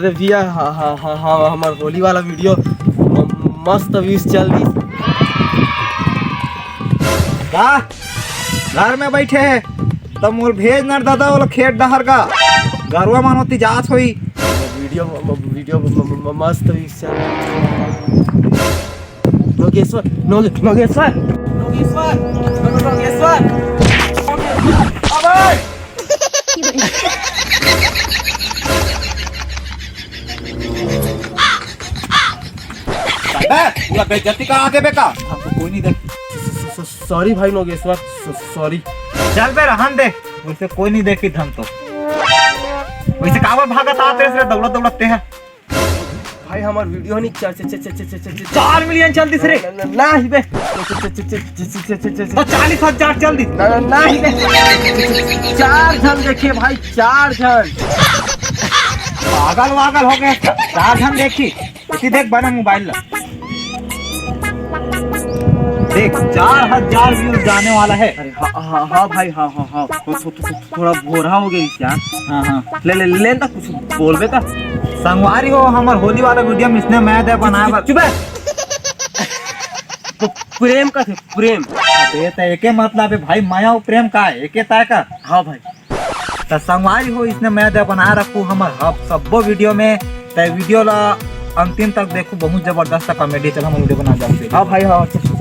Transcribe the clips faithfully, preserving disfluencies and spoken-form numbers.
अरे भैया, हाँ, हाँ, हाँ, हाँ, हमर होली वाला वीडियो म-, मस्त views चल दिस। का? घर में बैठे हे, त मोला भेज न दादा, ओला खेत डहर का। गरुवा मन ओती जात होही। वीडियो म-, म-, वीडियो म-, म-, म-, मस्त views चल। नोगेश्वर, नोगे-, नोगेश्वर, नोगेश्वर, नोगेश्वर। अबे! अबे, पूरा बेइज्जती करा देबे का? हमको कोई नहीं देख। स-, स-, स-, sorry भाई नोगेश्वर, स-, sorry। चल बे, रहन दे, वैसे कोई नहीं देखी धन तो। वैसे काबर भागत आते रे, दौड़त दौड़त ते है। भाई, हमार वीडियो नहीं, चार, चार, चार, चार, चार, चार, चार, चार मिलियन चल दिस रे। ना, ना, ना ही बे। तो चालीस हजार चल दिस। ना, ना, ना ही बे। चार झन देखे भाई, चार झन। पागल वागल हो गए, चार झन देखी। इसी देख बना मोबाइल ला। देख, चार हजार views जाने वाला है। अरे हाँ, हाँ, हाँ भाई, हाँ, हाँ, हाँ। थो-, थो-, थो-, थो-, थोड़ा भोरा हो गई क्या? हाँ, हाँ। ले, ले, ले, ले, तो कुछ बोलबे त। संगवारी हो, हमर होली वाला वीडियो में इसने मैं दे बनाए बर। चुप है। तो प्रेम का थे, प्रेम। अबे, त एके मतलब है भाई, माया और प्रेम का है, एके ताय का। हाँ भाई। त संगवारी हो, इसने मैं दे बनाए रखू हमर हब सब्बो वीडियो में। त वीडियो ला अंतिम तक देखू, बहुत जबरदस्त कॉमेडी। चल, हम वीडियो बना जाते हैं। हाँ भाई, हाँ, चल, चल, चल।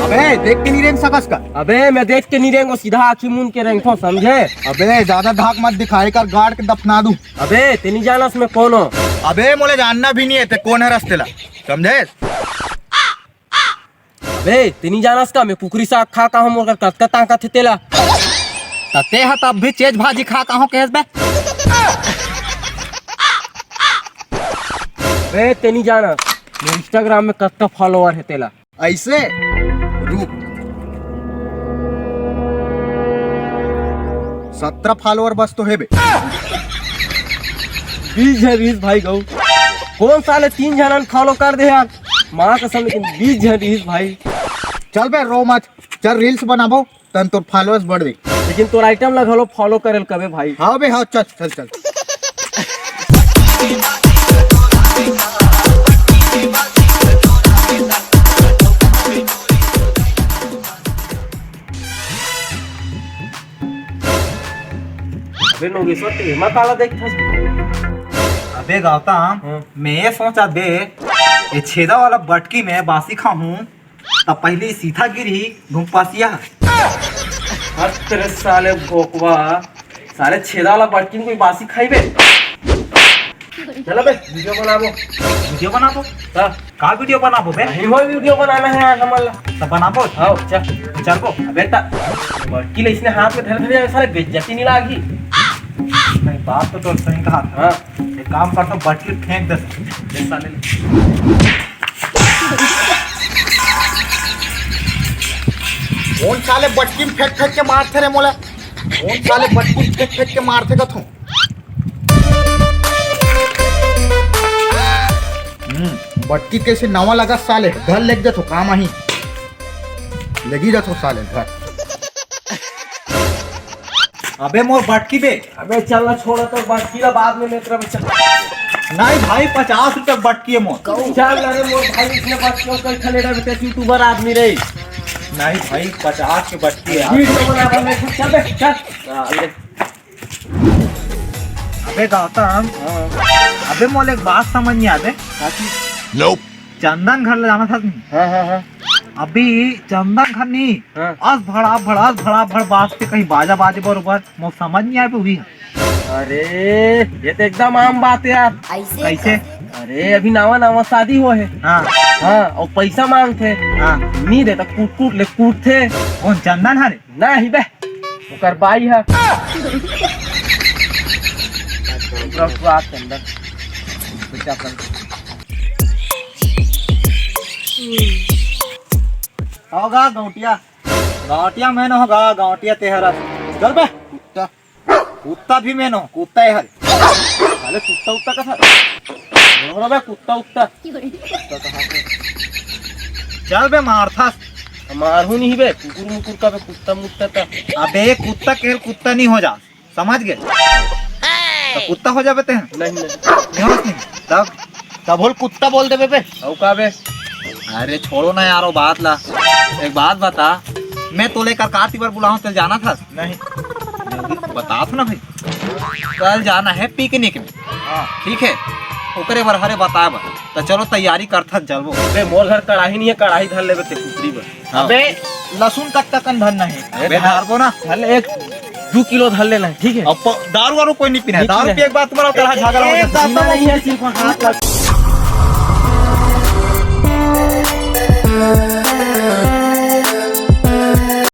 अबे, देख के नहीं रेंग सकस का? अबे, मैं देख के नहीं रेंगो, सीधा आँखी मूंद के रेंगथो, समझे? अबे, ज्यादा धाक मत दिखा, एक गाड़ के दफना दूं। अबे, तेनी जानस मैं कौन हो? अबे, मोले जानना भी नहीं है, ते कौन है रस्ते ला, समझे? अबे, तेनी जानस का, मैं कुकरी साग खा का हूँ, मोर कतका ताकत है तेला। त ते ह तब भी चेज भाजी खा का हूँ, कहेस बे? अबे, तेनी जानस, मोर Instagram में कतका follower है तेला। ऐसे? रुक। सत्रह follower बस तो है बे। बीस झन रहिस भाई गऊ। कौन साले तीन झन follow कर दे यार? माँ कसम, लेकिन बीस झन रहिस भाई। चल बे, रो मत। चल, reels बनाबो, तन तोर followers बढ़ दे। लेकिन तोर item ला घलो follow करे ल कबे भाई। हाँ बे, हाँ, चल, चल, चल। अबे नोगेश्वर, ते एमा काला देखथस? अबे गौतम, हाँ। मैं ये सोचा बे, ये छेदा वाला बटकी में बासी खाहूँ, त पहली सीधा गिरही घुमपासिया। हट तेरे साले भोकवा, साले छेदा वाला बटकी में कोई बासी खाई बे? चला बे, वीडियो बनाबो। वीडियो बनाबो? हाँ। का वीडियो बनाबो बे? नहीं हो, वीडियो बनाना है यार हमन ला। त बनाबो? हाँ, चल। चलबो? अबे त बटकी ले इसने हाथ में धरे धरे साले बेइज्जती नहीं लागी? नहीं, बात तो तोर सही कहा था। हाँ। एक काम करता हूँ, बटकी फेंक दे। ये साले ले। कौन साले बटकी में फेंक फेंक के मारथे रे मोला? कौन साले बटकी में फेंक फेंक के मारथे कथू? हम्म, बटकी कैसे नवा लगा साले, घर लेग जाथो काम आही, लेगी जाथो साले घर। अबे मोर बटकी बे। अबे चल ना, छोड़ तो बटकी ला, बाद में लेत रहे चल। नहीं भाई, पचास रुपया बटकी है मोर। कहूँ चल ना रे मोर भाई, इसने बटकी को कई ठा लेना बेटे, YouTuber आदमी रे। नहीं भाई, पचास के बटकी है यार। वीडियो बना बना, चल बे, चल। हाँ, ले। अबे गौतम, हाँ। अबे मोला एक बात समझ नहीं आबे। का चीज? चंदन घर ले जाना था तुम। हाँ, हाँ, हाँ। अभी चंदन घर नहीं, हाँ। अस भड़ा भड़ा, अस भड़ा भड़ बास के कहीं बाजा बाजे बरोबर, मोला समझ नहीं आबे वही। अरे, ये तो एकदम आम बात है यार। ऐसे कैसे? अरे, अभी नवा नवा शादी हुआ है। हाँ। हाँ, और पैसा मांगथे। हाँ। नहीं देता, कूट कूट ले कूटथे। कौन चंदन हरे? नहीं बे, ओकर बाई ह। पूरा बात अंदर। कुछ अपन होगा गौटिया, गौटिया मैं न होगा, गौटिया तेहरा। चल बे। कुत्ता। कुत्ता भी मैं न हो, कुत्ता है हरे। साले कुत्ता उत्ता का था। बोलो बे कुत्ता उत्ता। कुत्ता कहाँ से? चल बे मारथस। मारहू नहीं बे, कुकुर मुकुर का बे, कुत्ता मुत्ता का। अबे कुत्ता केहल कुत्ता नहीं हो जा, समझ गए? तो कुत्ता हो जाबे ते। नहीं, नहीं। नहीं हो नहीं? तब तब होल कुत्ता बोल देबे बे। अउ का बे? अरे छोड़ो ना यार वो बात ला। एक बात बता, मैं तो लेकर काती बार बुलाऊं, चल जाना था? नहीं। बता तो ना भाई, कल जाना है पिकनिक में। हाँ। ठीक है, ओकरे बर हरे बताए बर। तो चलो तैयारी करथन, चलबो। बे मोर घर कड़ाही नहीं है, कड़ाही धर लेबे ते कुकरी बर। हाँ। अबे लहसुन कत्ता कन धरना है? अबे धरबो ना। धर ले, एक दू किलो धर लेना है, ठीक है? अब प-, दारू वारू कोई नहीं पीना है। नहीं दारू पीना पिए के बाद तुम्हारा कड़ा झगड़ा हो ए, जाता है। दादा, नहीं है, सिर्फ हाथ लग-